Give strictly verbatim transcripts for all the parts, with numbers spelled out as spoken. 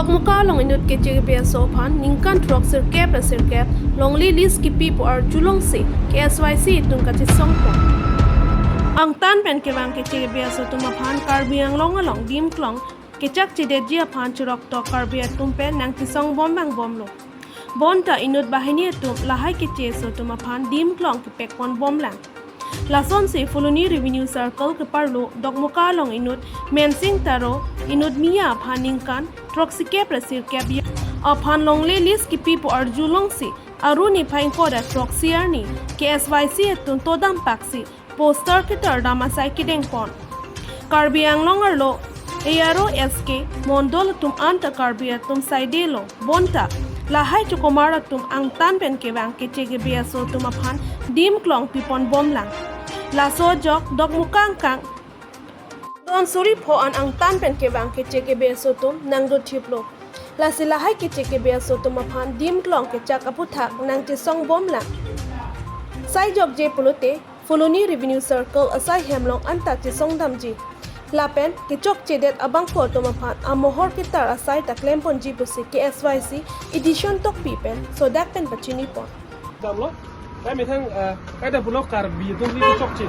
Muka along inut keche kebi aso aphan ningkan throksi sirkep ra sirkep longle lease kipipo arjulongsi K S Y C atum kachesongpon. Angtan pen kevang keche kebi aso atum aphan Karbi Anglong along dim klong kechakchedetji aphan chiroktok Karbi atum pen nangchesongbom vangbomlo. Bonta inut banghini atum lahai keche aso atum aphan dim klong kepekponbomlang. Lasonsi Phuloni Revenue Circle keparlo Dokmoka along inut Mensing Taro inut Miya aphan ningkan throksikep ra sirkep aphan longle lease kipipo arjulongsi arni phai ingkoi ra throksi arni K S Y C atum todam paksi poster ketardam asai kedengpon. Karbi Anglong arlo A R O S K mondol atum anta Karbi atum saidelo, bonta lahai chokomar atum angtan pen kevang keche kebi aso atum aphan dim klong piponbomlang. Laso ajok Dokmoka angkang don suri pho an angtan pen kevang keche kebi aso atum nangdothiplo. Lasi lahai keche kebi aso atum aphan dim klong kechak aputhak nangchesongbomlang. Sai jokje pulote Phuloni Revenue Circle asai hem along anta chesongdamji. Lapen kechokchedet abangphu atum aphan amohor ketar asai ta klemponji pusi K S Y C Edison Tokbi pen sodak pen pachinipon. Damlo. Kami thang, eh, kada pulo Karbi atum ni chokche.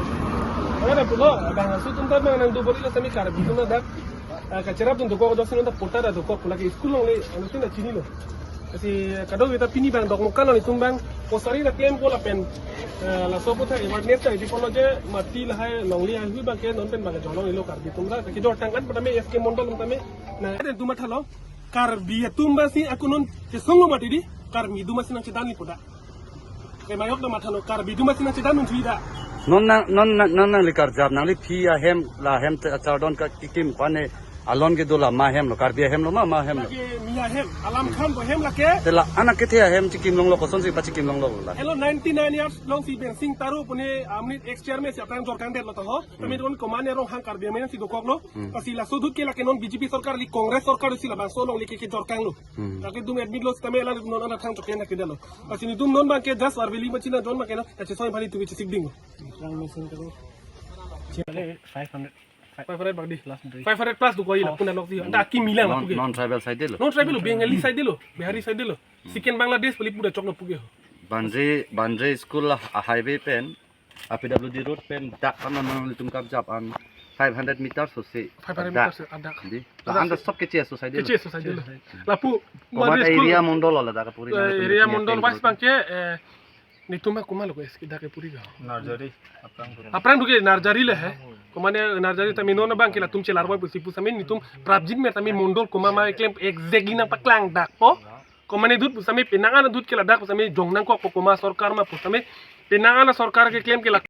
Kada pulo, eh, bang aso atum ta bang nangdo bori lo sami Karbi atum dak, eh, kacherap atum dokok, ajoksi non ta pota ta dokok, pulo ke school longle, anu atum ta chinilo. Lasi kadokave ta pini bang Dokmoka along itum bang poster ta klempo lapen, eh, laso aphuthak awareness ta idiponlo je mati lahai longle ahui bang ke non pen bang jolong ilo Karbi atum ta, kejor tang an pada me S K mondol atum ta me. Na, atum mathalo, Karbi atum basi ako non chesonglo mati di, Karbi atum basi nangchedanpo da. Kemayok da mathalo, Karbi atum basi nangchedan unjui da. Non nang, non nang, non nangli karjap, nangli phi ahem, la ahem te achardon ka kikim pane alon kedo la ma hemlo, Karbi ahemlo ma, ma hemlo. Lake Miya ahem, Alam Khan pu ahem lake. Te la anak kethe ahem chikimlonglo, kosonsi pachikimlonglo la. Hello, ninety-nine years alongsi Mensing Taro pu ne, amni ex chairman si aphrang jorkangdetlo to ho. Kami don komane Ronghang Karbi Anglong si dokoklo. Hmm. Lasi laso ahut ke lake non B J P sorkar kali Congress sorkar si labangso along lake kejorkanglo. Hmm. Lake dum admit lo sitame la non ana thang choke na kedalo. Lasi netum non bang ke just warveli machina jon bang ke na kachesong bhali tu chesik ding. Five hundred. Five hundred bang di. Last day. Five hundred plus tu koi la puna lok di. Anda aki milang Non, tu ke. Non tribal side lo. Non tribal lo, Bengali side lo, Bihari side lo. Second Bangladesh pali pura choklo puke ho. Banjri, Banjri school la a highway pen, a P W D road pen, dak kan non nangtum kapjap an five hundred meters so se. Five hundred meters adak. Di. Adak. La anda sob keche aso side lo. Keche aso side lo. Lapu Komat Banjri school, area mondol la dak puri eh, nangtum area keche mondol aso wise bang ke, eh, netum ma komat lo ko S K dak puri ga. Narjari, aphrang puri. Aphrang duke Narjari le he. Komane Narjari tame non bang ke latum chelar boy pusi pu sami netum prapjin me tame mondol komat ma klem exactly nangpaklang dakpo. Komane ahut pu sami penang an ahut ke ladak pu sami jong nangkokpo komat sorkar ma pu sami penang an sorkar keklem ke la